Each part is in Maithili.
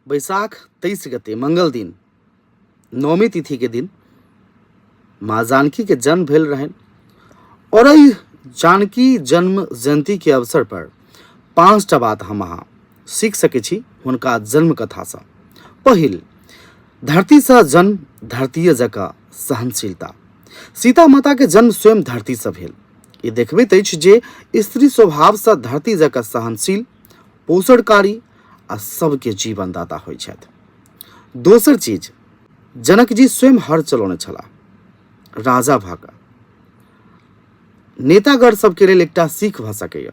बैसाख 23 गते मंगल दिन नवमी तिथि के दिन माँ जानकी के जन्म भेल रहनि और एहि जानकी जन्म जयंती के अवसर पर 5टा बात हम अहाँ सीख सकै छी हुनका जन्म कथासँ। पहिल, धरतीसँ जन्म, धरतीय जकाँ सहनशीलता। सीता माता के जन्म स्वयं धरतीसँ भेल। ई देखबैत अछि जे स्त्री स्वभावसँ धरती जकाँ सहनशील, पोषणकारी आ सबके जीवनदाता होइ छथि। दोसर चीज, जनक जी स्वयं हर चलौने छलाह, राजा भऽ कऽ। नेतागण सबके लेल एकटा सीख भऽ सकैए,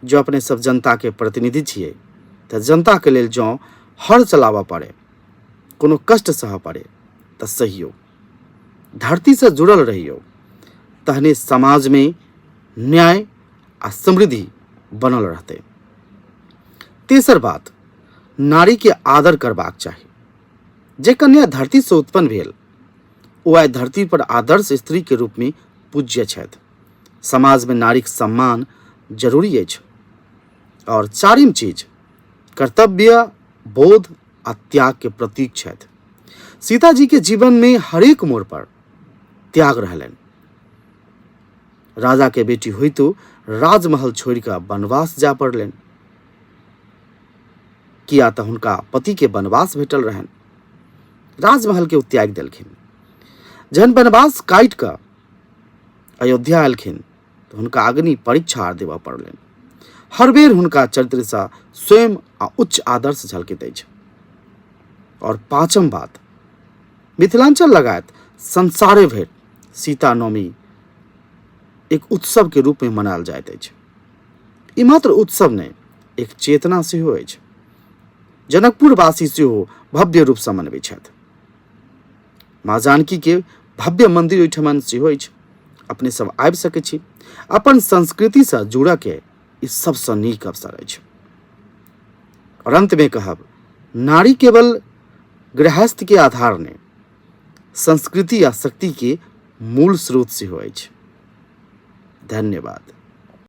जो अपने सब जनता के प्रतिनिधि छियै तऽ जनता के लेल जँ हर चलाबऽ पड़े, कोनो कष्ट सहऽ पड़े तऽ सहियौ, धरतीसँ जुड़ल रहियौ, तहने समाजमे न्याय आ समृद्धि बनल रहतै। तेसर बात, नारी के आदर करबाक चाही। जे कन्या धरती से उत्पन्न भेल ओ आइ धरती पर आदर्श स्त्री के रूप में पूज्य छथि। समाज में नारीक सम्मान जरूरी अछि। और चारिम चीज, कर्तव्य बोध आ त्याग के प्रतीक छथि। सीता जी के जीवन में हरेक मोड़ पर त्याग रहलनि। राजा के बेटी होइतो राजमहल छोड़ि कऽ वनवास जाय पड़लनि, किया तऽ हुनका पति के वनवास भेटल रहनि। राजमहल के ओ त्यागि देलखिन। जहन वनवास काटि कऽ अयोध्या एलखिन तऽ हुनका अग्नि परीक्षा आर देबऽ पड़लनि। हर बेर हुनका चरित्रसँ स्वयं आ उच्च आदर्श झलकैत अछि। और पांचम बात, मिथिलांचल लगायत संसारे भरि सीता नवमी एक उत्सव के रूप में मनायल जाइत अछि। ई मात्र उत्सव नहि, एक चेतना सेहो अछि। जनकपुरवासी सेहो भव्य रूपसँ मनबै छथि। माँ जानकी के भव्य मंदिर ओहिठमन सेहो अछि। अपने सब आबि सकै छी। अपन संस्कृतिसँ जुड़ऽ के ई सबसँ नीक अवसर अछि। और अंत में कहब, नारी केवल गृहस्थ के आधार नहि, संस्कृति आ शक्ति के मूल स्रोत सेहो अछि। धन्यवाद।